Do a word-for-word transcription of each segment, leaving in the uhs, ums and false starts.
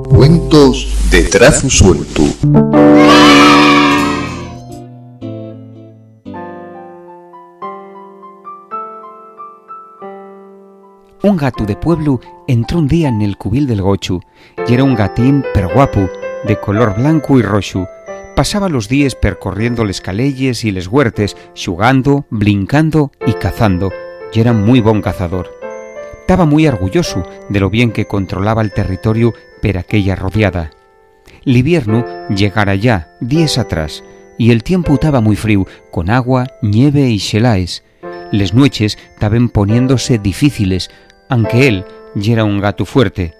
Cuentos de trazu sueltu. Un gatu de pueblu entró un día nel cubil del gochu. Yera un gatín perguapu, de color blancu y roxu. Pasaba los díes percorriendo les caleyes y les huertes, xugando, blincando y cazando. Yera mui bon cazador. Taba mui arguyosu de lo bien que controlaba el territoriu per aquella rodiada. L'iviernu llegara yá, díes atrás, y el tiempu taba mui fríu, con agua, ñeve y xelaes. Les nueches taben poniéndose difíciles, anque él yera un gatu fuerte.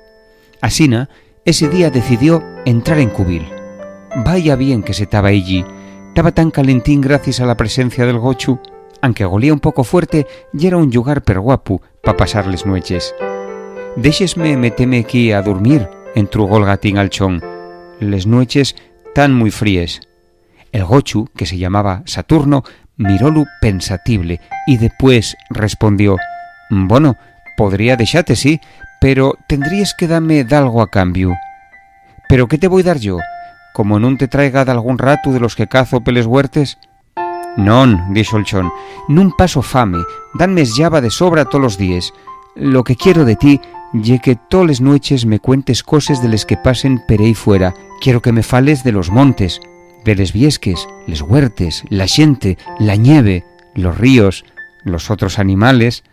Asina, ese día decidió entrar en cubil. Vaya bien que se taba ellí. Taba tan calentín gracies a la presencia del gochu. Anque golía un poco fuerte, yera un llugar perguapu pa pasar les nueches. "Déxesme meteme equí a durmir", entrugó'l gatín al chón. "Les nueches tán mui fríes". El gochu, que se llamaba Saturno, mirólu pensatible y depués respondió: "Bono, podría dexate, sí, pero tendríes que dame dalgo a cambiu". "¿Pero qué te voi dar yo? Como nun te traiga dalgún ratu de los que cazo peles huertes?". "Non", dixo'l chón, "nun paso fame, danme esllava de sobra tolos díes. Lo que quiero de ti ye que toles nueches me cuentes coses de les que pasen per ehí fuera. Quiero que me fales de los montes, de les viesques, les huertes, la xente, la ñeve, los ríos, los otros animales".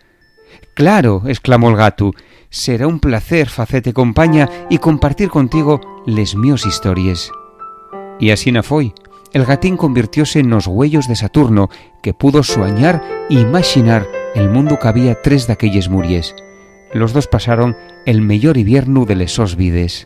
"Claro", esclamó'l gatu, "será un placer facete compaña y compartir contigo les mios histories". Y asina foi. El gatín convirtióse nos güeyos de Saturno, que pudo suañar y imaxinar el mundu qu'había tres d'aquelles muries. Los dos pasaron el meyor iviernu de les sos vides.